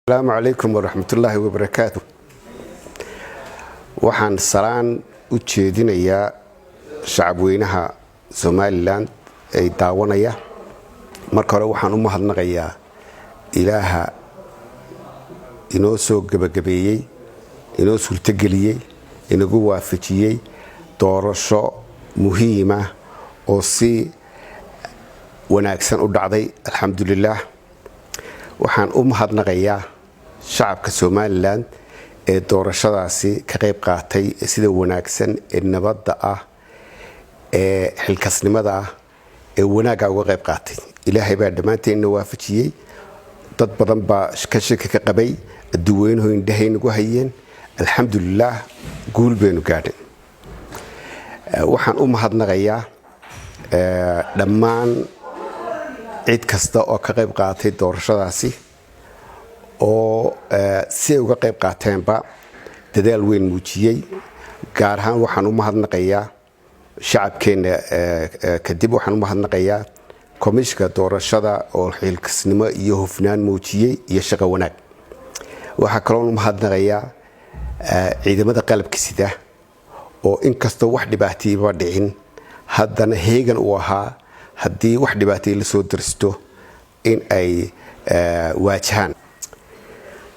Asalaamu calaykum waraxmatullaahi wabarakaatu. Waxaan salaan u jeedinayaa shacabweynaha Somaliland ay daawanaya. Marka hore waxaan u mahadnaqayaa Ilaaha inoo soo gebagabeeyey, inoo suurtogeliyey, inagu waafajiyey doorasho muhiima oo si wanaagsan u dhacday, alxamdulilaah. Waxaan u mahadnaqayaa shacabka Somaliland ee doorashadaasi ka qayb qaatay sida wanaagsan ee nabadda ah, ee xilkasnimada ah, ee wanaagga uga qayb qaatay. Ilaahay baa dhammaanteenna waafajiyey. Dad badan baa ka shaki ka qabay, adduweynuhu indhahay nagu hayeen. Alxamdulilaah, guul baynu gaadhay. Waxaan u mahadnaqayaa dhammaan cid kasta oo ka qayb qaatay doorashadaasi, oo si ay uga qayb qaateenba dadaal weyn muujiyey. Gaar ahaan waxaan u mahadnaqayaa shacabkeenna. Kadib waxaan u mahadnaqayaa komishinka doorashada oo xilkasnimo iyo hufnaan muujiyey iyo shaqo wanaag. Waxaa kaloon u mahadnaqayaa ciidamada qalabka sida, oo inkastoo wax dhibaatayba dhicin, haddana heegan uu ahaa haddii wax dhibaatay la soo darsto in ay waajahaan.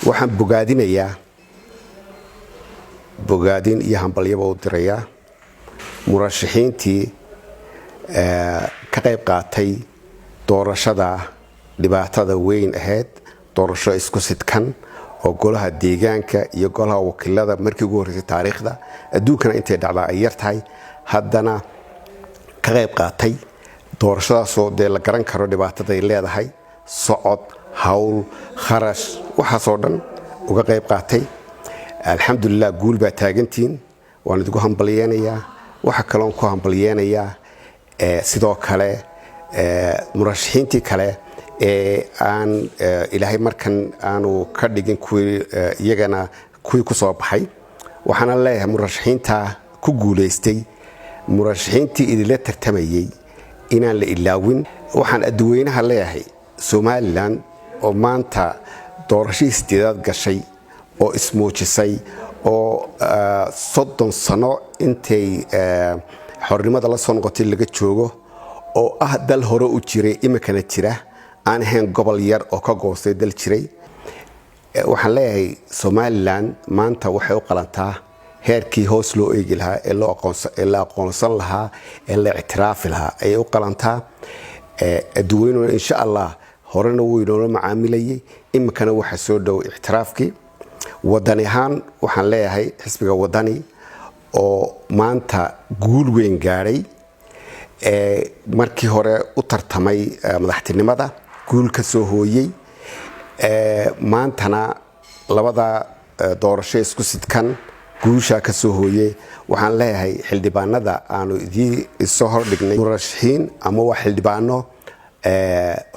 Waxaan bogaadinayaa, bogaadin iyo hambalyaba u dirayaa murashaxiintii ka qayb qaatay doorashada dhibaatada weyn ahayd, doorasho isku sidkan oo golaha deegaanka iyo golaha wakiilada, markii ugu horreysay taariikhda adduunkana intay dhacdaa ay yar tahay, haddana ka qayb qaatay doorashadaasoo dee la garan karo dhibaataday leedahay, socod, hawl, kharash, waxaasoo dhan uga qayb qaatay. Alxamdulilah, guul baa taagantihiin, waan idigu hambalyeenayaa. Waxaa kaloon ku hambalyeenayaa sidoo kale murashaxiintii kale ee aan Ilaahay markan aanu ka dhigin kuwii iyagana kuwii ku soo baxay. Waxaana leeyahay murashaxiinta ku guulaystay, murashaxiintii idinla tartamayey inaan la ilaawin. Waxaan adduweynaha leeyahay, Somaliland oo maanta doorashihii sideedaad gashay oo ismuujisay, oo 30 sano intay xornimada la soo noqotay laga joogo, oo ah dal hore u jiray, iminkana jira, aan ahayn gobol yar oo ka goostay dal jiray, waxaan leeyahay Somaliland maanta waxay u qalantaa heerkii hoos loo eegi lahaa ee la aqoonsan lahaa ee la ictiraafi lahaa ayay u qalantaa. Adduweynuna insha Allah horena wuu inoola macaamilayay, iminkana waxaa soo dhow ictiraafkii. Wadani ahaan waxaan leeyahay xisbiga Wadani oo maanta guul weyn gaadhay, markii hore u tartamay madaxtinimada, guul ka soo hooyey, maantana labada doorasho isku sidkan guushaa ka soo hooyey, waxaan leeyahay xildhibaanada aanu idii isoo hordhignay, murashaxiin ama waa xildhibaano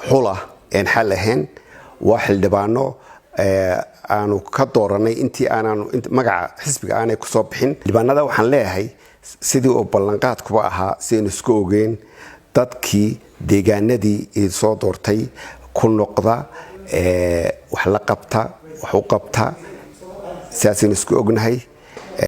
xula een xal ahayn, waa xildhibaano aanu ka dooranay intii aanan magaca xisbiga aanay kusoo bixin. Xildhibaanada waxaan leeyahay, sidii uu ballanqaadkuba ahaa, si aynu isku ogeyn, dadkii deegaanadii soo doortay ku noqda, wax la qabta, wax u qabta, sidaasaynu isku ognahay.